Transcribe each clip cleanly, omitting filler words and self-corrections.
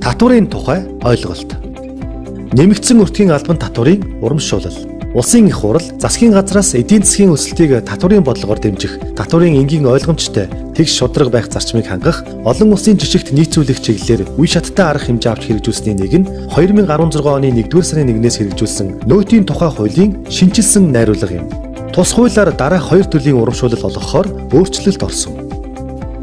Татварын тухай ойлголт. Нэмэгдсэн өртгийн албан татварын урамшуулал. Улсын их хурал засгийн газраас эдийн засгийн өсөлтийг татварын бодлогоор дэмжих, татварын энгийн ойлгомжтой, тэгш шударга байх зарчмыг хангах, олон улсын жишигт нийцүүлэх чиглэлээр үе шаттай арга хэмжээ авч хэрэгжүүлсний нэг нь 2016 оны 1-р сарын 1-ээс хэрэгжүүлсэн нөөтийн тухай хуулийн шинэчилсэн найруулга юм. Тус хуулиар дараах хоёр төрлийн урамшуулал олгохоор өөрчлөлт орсон.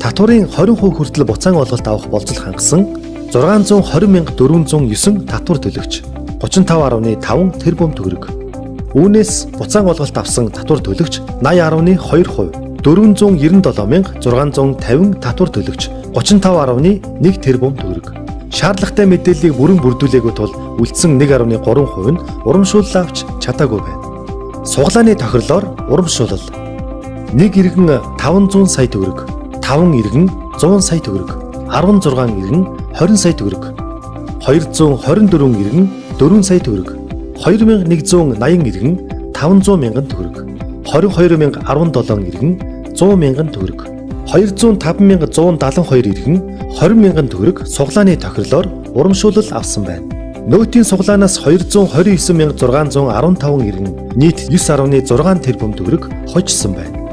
Татварын 20% хүртэл буцаан олголт авах болзол хангасан 620,409 татвар төлөгч 35.5 тэрбум төгрөг. Үүнээс буцаан олголт авсан татвар төлөгч 80.2%, 497,650 татвар төлөгч 35.1 тэрбум төгрөг. Шаардлагатай мэдээллийг бүрэн бүрдүүлээгүй тул үлдсэн 1.3% нь урамшуулал авч чадаагүй байна. Сугалааны тохирлоор урамшуулал. Нэг иргэн 500 сая төгрөг, 5 иргэн 100 сая төгрөг, 16 иргэн 20 сая төгрөг, 224 иргэн 4 сая төгрөг, 2180 иргэн 500 мянган төгрөг, 22017 иргэн 100 мянган төгрөг, 205172 иргэн 20 мянган төгрөг сугалааны тохирлоор урамшуулал авсан байна. Нөөтийн сугалаанаас 229615 иргэн нийт 9.6 тэрбум төгрөг хожсон байна.